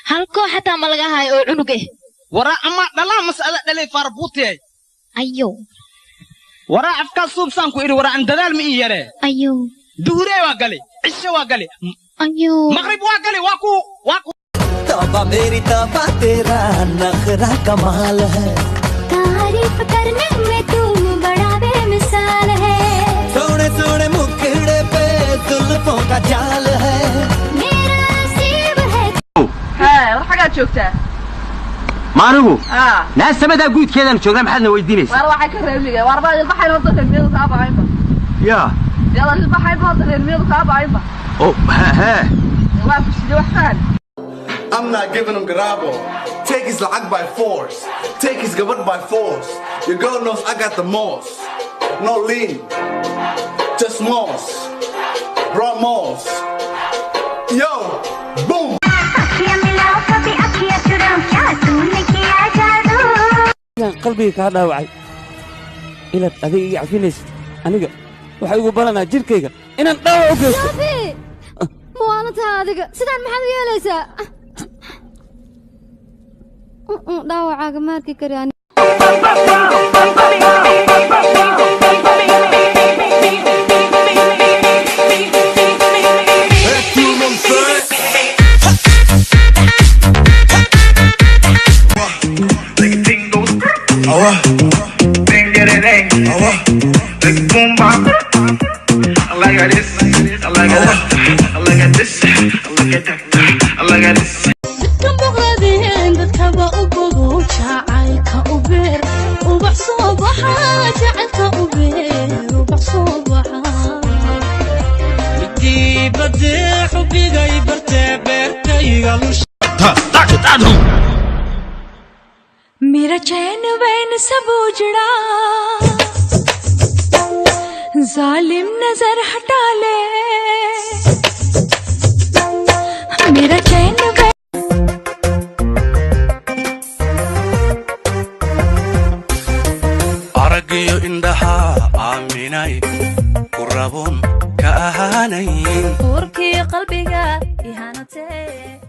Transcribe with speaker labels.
Speaker 1: Halkoo xataa ma laga hayo oo cunug eh.
Speaker 2: Waraa ama dhalaa mas'ala dhalay farbuutiyay.
Speaker 1: Ayo.
Speaker 2: Waraa afkaa suubsaan ku idhi waraa an dadaal ma ii yaree.
Speaker 1: Ayo.
Speaker 2: Duhuree waa galay, cishe waa galay.
Speaker 1: Ayo.
Speaker 2: Maqrib waa galay, waa ku waa ku.
Speaker 3: तौबा मेरी तौबा तेरा नखरा कमाल है।
Speaker 4: तारीफ करने में तू बड़ा बेमिसाल है।
Speaker 3: सोने सोने मुखड़े पे जुल्फों का जाल है।
Speaker 4: मेरा नसीब है।
Speaker 5: Hee, war xagaad joogtaa?
Speaker 6: Ma anigu?
Speaker 5: Haa.
Speaker 6: Naa samadaa guudkeedaan joognaa, maxaadna weydiinaysaa?
Speaker 5: Waar waxay ka reer miyiga, waar baa ilbaxayn horta reer miyadu kaa bacaynba.
Speaker 6: Yaa.
Speaker 5: Yada ilbaxaynba horta reer miyadu kaa bacaynba.
Speaker 6: Oo hee.
Speaker 5: Waa ku sidee wax fahan?
Speaker 7: I'm not giving him garabo. Take his lacag by force. Take his gabadh by force. Your girl knows I got the most. No lean. Just moss. Raw moss. Yo, boom.
Speaker 4: अखियां मिलाओ कभी अखियां चुराओ क्या तूने किया जादू।
Speaker 8: Inaan qalbiga kaa dhaawacay inaad adiga iga cafinaysid, aniga waxay igu balanaa jirkayga inaan dhaawac u geysto.
Speaker 4: Shaafi, muwaalantaha adiga sidaan maxaad u yeelaysaa? Dhaawacaaga ma arki kari ani.
Speaker 9: Dadkan boqradeen dadkaba u bogo jacaylka u beer ubax soo baxa, jacaylka u beer ubax soo baxa.
Speaker 10: Midii xubigay bartee beertayga.
Speaker 9: मेरा चैन वैन सब उजड़ा, जालिम नजर हटा ले। मेरा चैन van.
Speaker 11: Araggiyo indhaha aaminay ku raboon ka ahaanayn.
Speaker 9: Uurkii qalbiga ihanatee.